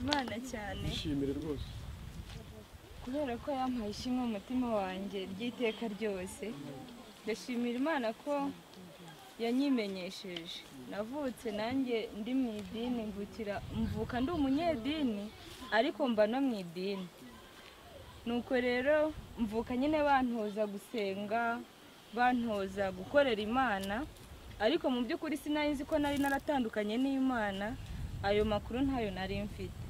Imana cyane. Ishimire rwose. Kubera ko yampaye ishimwe mu mutima wanjye ry'iteka ryose. Ndashimira Imana ko yanyimenyesheje. Navutse nanjye ndi mu idini, mvuka ndi umunyedini ariko mba no mu idini. Nuko rero mvuka nyine bantoza gusenga, bantoza gukorera Imana, ariko mu by'ukuri sinari nzi ko nari naratandukanye n'Imana, ayo makuru ntayo nari mfite.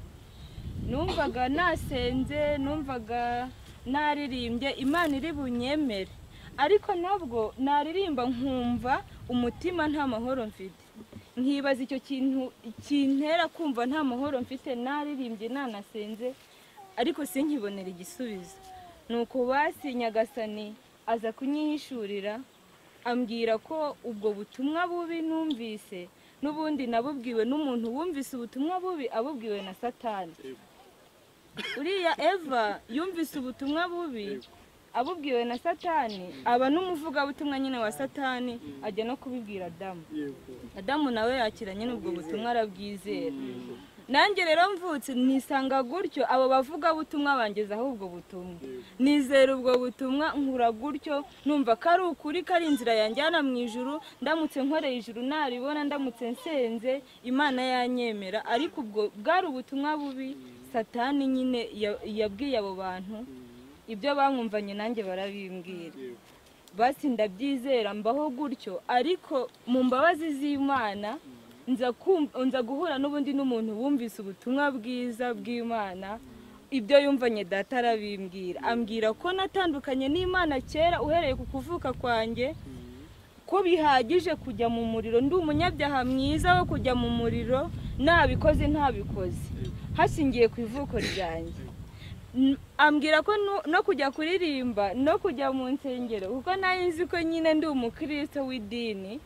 Numvaga nasenze, numvaga naririmbye, Imana iri bunyemere, ariko nabwo naririmba nkumva umutima nta mahoro mfite. Nkibaza icyo kintu kintera kumva nta mahoro mfite, naririmbye nanasenze ariko sinkibonera igisubizo. Nuko basi Nyagasani aza kunyihishurira, ambwira ko ubwo butumwa bubi numvise n'ubundi nabubwiwe n'umuntu wumvise ubutumwa bubi abubwiwe na Satani. Uriya Eva yumvise ubutumwa bubi abubwiwe na Satani, aba n'umuvugabutumwa nyine wa Satani, ajya no kubibwira Adamu. Adamu nawe yakira nyine ubwo butumwa arabwizera. Nanjye rero mvutse nisanga gutyo, abo bavugabutumwa bangezaho ubwo butumwa, nizera ubwo butumwa, nkura gutyo numva ko ari ukuri, ko ari inzira yanjyana mu ijuru. Ndamutse nkoreye ijuru naribona, ndamutse nsenze Imana yanyemera. Ariko ubwo bwari ubutumwa bubi Satani nyine yabwiye abo bantu, ibyo bamwumvanye nanjye barabimbwira. Basi ndabyizera mbaho gutyo, ariko mu mbabazi z'Imana nza guhura n'ubundi n'umuntu wumvise ubutumwa bwiza bw'Imana, ibyo yumvanye data arabimbwira, ambwira ko natandukanye n'Imana kera uhereye ku kuvuka kwanjye, ko bihagije kujya mu muriro, ndi umunyabyaha mwiza wo kujya mu muriro, nabikoze ntabikoze hashingiye ku ivuko ryanjye. Ambwira ko no kujya kuririmba no kujya mu nsengero, kuko nari nzi ko nyine ndi umukristo w'idini,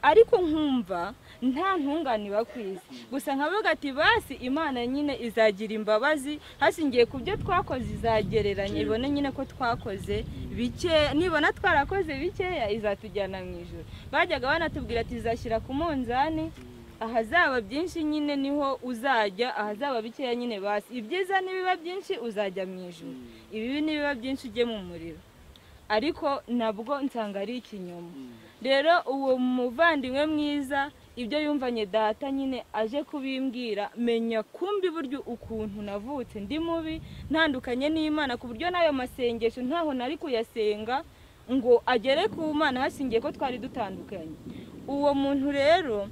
ariko nkumva nta ntungane iba ku isi. Gusa nkavuga ati basi Imana nyine izagira imbabazi hashingiye ku byo twakoze, izagereranya ibone nyine ko twakoze bike, nibona twarakoze bikeya izatujyana mu ijuru. Bajyaga banatubwira ati izashyira ku munzani, ahazaba byinshi nyine niho uzajya, ahazaba bikeya nyine basi ibyiza nibiba byinshi uzajya mu ijuru, ibibi nibiba byinshi ujye mu muriro. Ariko nabwo nsanga ari ikinyoma. Rero uwo muvandimwe mwiza ibyo yumvanye data nyine aje kubimbwira, menya kumbi buryo ukuntu navutse ndi mubi, ntandukanye n'Imana, ku buryo n'ayo masengesho ntaho nari kuyasenga ngo agere ku Mana hashingiye ko twari dutandukanye. Uwo muntu rero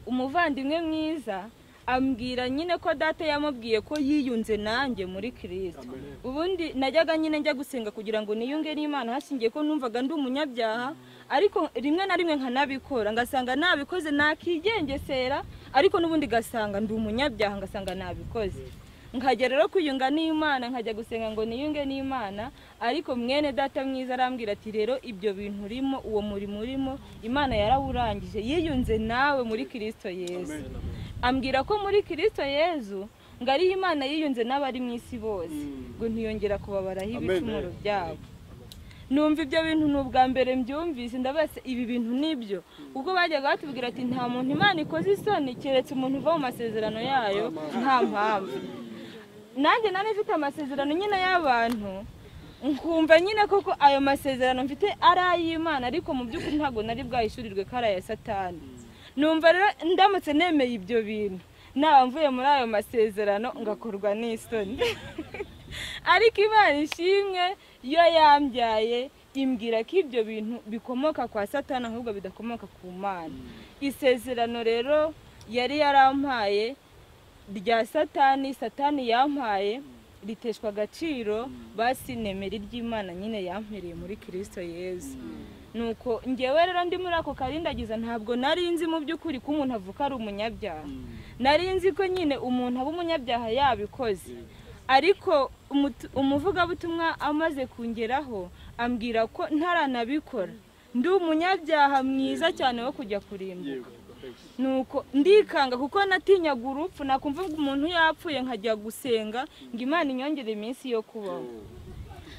umuvandimwe mwiza ambwira nyine ko data yamubwiye ko yiyunze nanjye muri Kristo. Ubundi najyaga nyine njya gusenga kugira ngo niyunge n'Imana hashingiye ko numvaga ndi umunyabyaha, ariko rimwe na rimwe nkanabikora ngasanga nabikoze nakigengesera, ariko n'ubundi gasanga ndi umunyabyaha ngasanga nabikoze. Nkajya rero kwiyunga n'Imana, nkajya gusenga ngo niyunge n'Imana, ariko mwene data mwiza arambwira ati rero ibyo bintu urimo, uwo murimo urimo, Imana yarawurangije, yiyunze nawe muri Kristo Yesu. Ambwira ko muri Kristo Yesu ngo ariho Imana yiyunze n'abari mu isi bose, ngo ntiyongera kubabaraho ibicumuro byabo. Numva ibyo bintu ni ubwa mbere mbyumvise, ndabase ibi bintu nibyo, kuko bajyaga batubwira ati nta muntu Imana ikoze isoni keretse umuntu uva mu masezerano yayo nta mpamvu. Nanjye nari mfite amasezerano nyine y'abantu, nkumva nyine koko ayo masezerano mfite ari ay'Imana, ariko mu by'ukuri ntabwo nari bwahishurirwe ko ari aya Satani. Numva rero ndamutse nemeye ibyo bintu naba mvuye muri ayo masezerano ngakorwa n'isoni. Ariko Imana ishimwe yo yambyaye imbwira ko ibyo bintu bikomoka kwa Satani ahubwo bidakomoka ku Mana. Isezerano rero yari yarampaye rya Satani, Satani yampaye riteshwa agaciro, basi nemera iry'Imana nyine yampereye muri Kristo Yesu. Nuko ngewe rero ndi muri ako karindagiza, ntabwo nari nzi mu by'ukuri ko umuntu avuka ari umunyabyaha. Nari nzi ko nyine umuntu aba umunyabyaha yabikoze, ariko umuvugabutumwa amaze kungeraho ambwira ko ntaranabikora ndi umunyabyaha mwiza cyane wo kujya kurimbuka. Nuko ndikanga kuko natinyaga urupfu, nakumva umuntu yapfuye nkajya gusenga ngo Imana inyongere iminsi yo kubaho.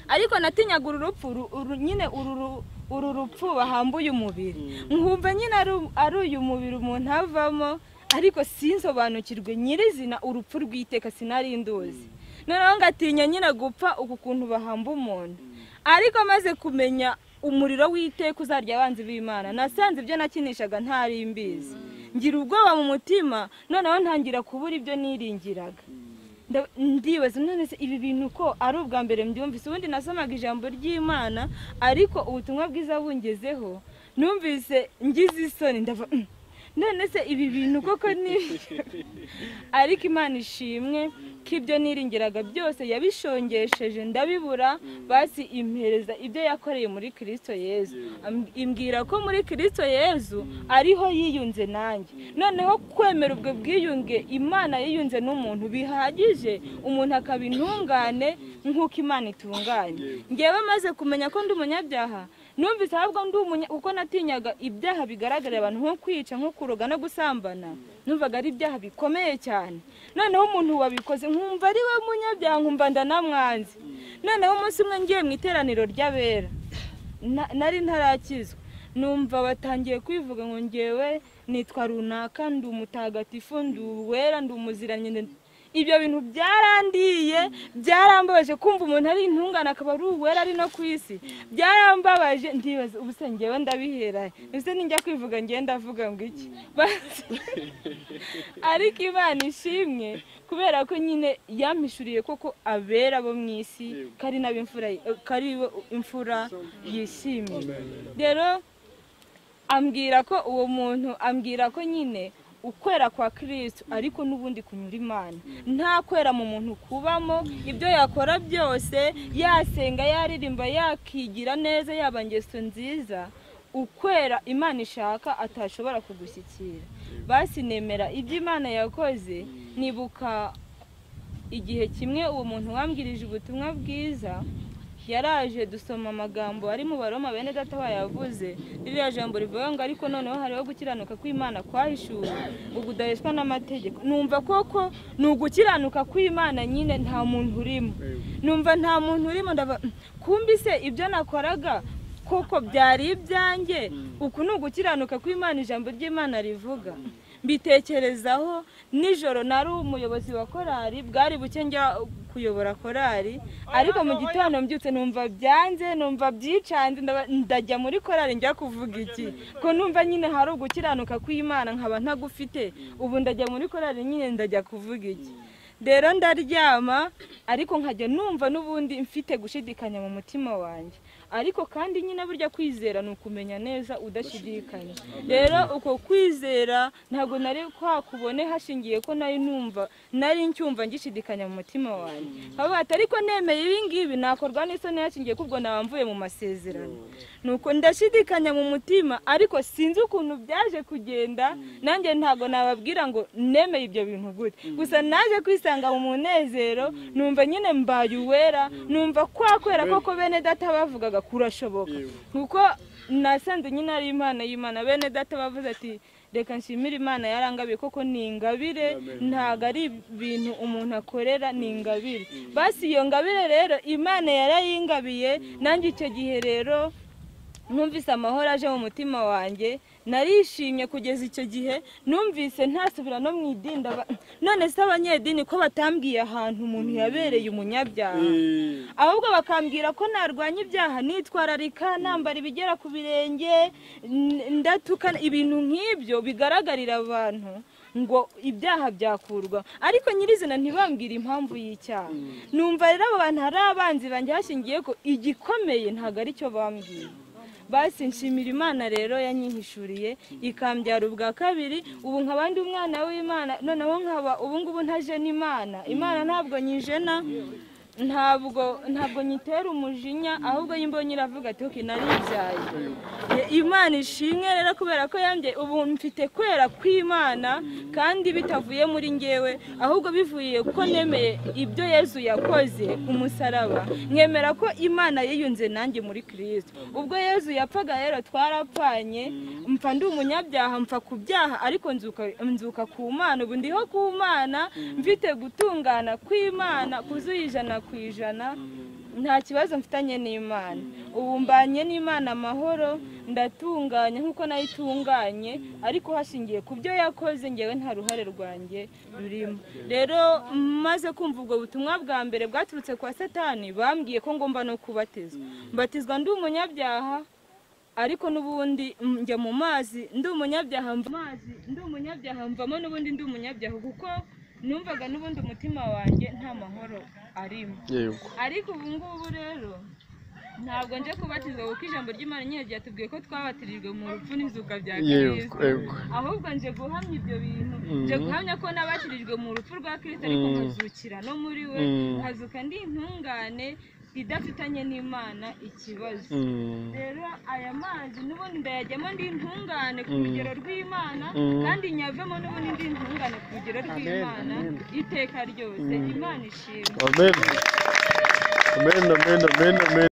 Ariko natinyaga urupfu nyine uru rupfu bahambuye umubiri, nkumva nyine ari uyu mubiri umuntu avamo, Ariko sinsobanukirwe nyirizina urupfu rw'iteka sinari nduzi. Noneho ngatinya nyine gupfa uku kuntu bahamba umuntu. Ariko maze kumenya umuriro w'iteka uzarya abanzi b'Imana, nasanze ibyo nakinishaga ntari mbizi. Ngira ubwoba mu mutima, noneho ntangira kubura ibyo niringiraga. Ndibaza none se ibi bintu ko ari ubwa mbere mbyumvise? Ubundi nasomaga ijambo ry'Imana, ariko ubutumwa bwiza bungezeho numvise ngize isoni, ndava none se ibi bintu koko ni? Ariko Imana ishimwe ko ibyo niringiraga byose yabishongesheje ndabibura, basi impereza ibyo yakoreye muri Kristo Yezu. Imbwira ko muri Kristo Yezu ariho yiyunze nanjye. Noneho kwemera ubwo bwiyunge Imana yiyunze n'umuntu bihagije, umuntu akaba intungane nk'uko Imana itunganye. Ngewe maze kumenya ko ndi umunyabyaha, numvise ahubwo ndi umunya, kuko natinyaga ibyaha bigaragarira abantu nko kwica, nko kuroga no gusambana, numvaga ari ibyaha bikomeye cyane. Noneho umuntu wabikoze nkumva ari we munyabyaha, nkumva ndanamwanze. Noneho umunsi umwe ngiye mu iteraniro ry'abera, nari ntarakizwa, numva batangiye kwivuga ngo ngewe nitwa runaka, ndi umutagatifu, ndi uwera, ndi umuziranenge. Ibyo bintu byarandiye, byarambabaje kumva umuntu ari intungane akaba ari uwera ari no ku isi. Byarambabaje, ndibaza ubu se ngewe ndabihera he? Ese ninjya kwivuga ngewe ndavuga ngo iki? Ariko Imana ishimwe kubera ko nyine yampishuriye koko abera bo mu isi kari n'abimfura, kari imfura yishimiye. Rero ambwira ko uwo muntu, ambwira ko nyine ukwera kwa Kristo ariko n'ubundi kunyura Imana, nta kwera mu muntu kubamo. Ibyo yakora byose, yasenga, yaririmba, yakigira neza, yaba ngeso nziza, ukwera Imana ishaka atashobora kugushyikira. Basi nemera ibyo Imana yakoze. Nibuka igihe kimwe uwo muntu wambwirije ubutumwa bwiza yaraje dusoma amagambo ari mu Baroma, bene data bayavuze, ririya jambo rivuga ngo ariko noneho hariho gukiranuka kw'Imana kwahishuwe ubudaheshwa n'amategeko. Numva koko ni ugukiranuka kw'Imana nyine, nta muntu urimo. Numva nta muntu urimo, ndava kumbi se ibyo nakoraga koko byari ibyanjye? Uku ni ugukiranuka kw'Imana ijambo ry'Imana rivuga. Mbitekerezaho nijoro, nari umuyobozi wa korali, bwari buke njya kuyobora korali, ariko mu gitondo mbyutse numva byanze, numva byicanze, ndajya muri korali njya kuvuga iki? Ko numva nyine hari ugukiranuka kw'Imana nkaba ntagufite, ubu ndajya muri korali nyine ndajya kuvuga iki? Rero ndaryama, ariko nkajya numva n'ubundi mfite gushidikanya mu mutima wanjye. Ariko kandi nyine burya kwizera ni ukumenya neza udashidikanya. Rero uko kwizera ntabwo nari kwakubone hashingiye ko nari numva, nari ncyumva ngishidikanya mu mutima wanjye. Ati ariko nemeye ibi ngibi nakorwa n'isoni hashingiye ko ubwo naba mvuye mu masezerano. Nuko ndashidikanya mu mutima, ariko sinzi ukuntu byaje kugenda, nanjye ntabwo nababwira ngo nemeye ibyo bintu gute. Gusa naje kwisanga mu munezero, numva nyine mbaye uwera, numva kwakwera koko bene data bavugaga kurashoboka. Kuko nasanze nyine ari Imana y'Imana. Bene data bavuze ati reka nshimire Imana yarangabiye, koko ni ingabire, ntago ari ibintu umuntu akorera, ni ingabire. Basi iyo ngabire rero Imana yarayingabiye. Nanjye icyo gihe rero numvise amahoro aje mu mutima wanjye, narishimye kugeza icyo gihe. Numvise ntasubira no mu idini. None se abanyedini ko batambwiye ahantu umuntu yabereye umunyabyaha, ahubwo bakambwira ko narwanya ibyaha, nitwararika, nambara ibigera ku birenge, ndatukana, ibintu nk'ibyo bigaragarira abantu ngo ibyaha byakurwa, ariko nyirizina ntibambwira impamvu y'icyaha. Numva rero abo bantu ari abanzi banjye hashingiye ko igikomeye ntabwo aricyo bambwiye. Basi nshimira Imana rero yanyihishuriye ikambyara ubwa kabiri, ubu nkaba ndi umwana w'Imana. Noneho nkaba ubu ngubu ntajena Imana, Imana ntabwo nyijena, ntabwo nyitera umujinya, ahubwo yimbonye iravuga ati okay naribyaye. Imana ishimwe rero kubera ko yambye, ubu mfite kwera kw'Imana kandi bitavuye muri ngewe, ahubwo bivuye ko nemeye ibyo Yezu yakoze ku musaraba, nkemera ko Imana yiyunze nanjye muri Kristo. Ubwo Yezu yapfaga rero twarapfanye, mpfa ndi umunyabyaha, mpfa ku byaha, ariko nzuka ku Mana. Ubu ndiho ku Mana, mfite gutungana kw'Imana kuzuye 100%. Nta kibazo mfitanye n'Imana. Ubu mbanye n'Imana amahoro, ndatunganye nk'uko nayitunganye, ariko hashingiye ku byo yakoze ngewe nta ruhare rwanjye rurimo. Rero maze kumva ubwo butumwa bwa mbere bwaturutse kwa Satani, bambwiye ko ngomba no kubatizwa. Mbatizwa ndi umunyabyaha, ariko n'ubundi njya mu mazi ndi umunyabyaha, ndi umunyabyaha mvamo n'ubundi ndi umunyabyaha, kuko numvaga n'ubundi umutima wanjye nta mahoro arimo. Ariko ubu ngubu rero ntabwo nje kubatizwa, kuko ijambo ry'Imana nyine ryatubwiye ko twabatirijwe mu rupfu n'izuka bya Kristo. Ahubwo nje guhamya ibyo bintu, nje guhamya ko nabatirijwe mu rupfu rwa Kristo, ariko nkazukira no muri we, nkazuka ndi intungane idafitanye n'Imana ikibazo. Rero aya mazi n'ubundi ndayajyamo ndi intungane ku rugero rw'Imana, kandi nyavemo n'ubundi ndi intungane ku rugero rw'Imana iteka ryose. Imana ishimwe. Amen. Amen, amen, amen, amen.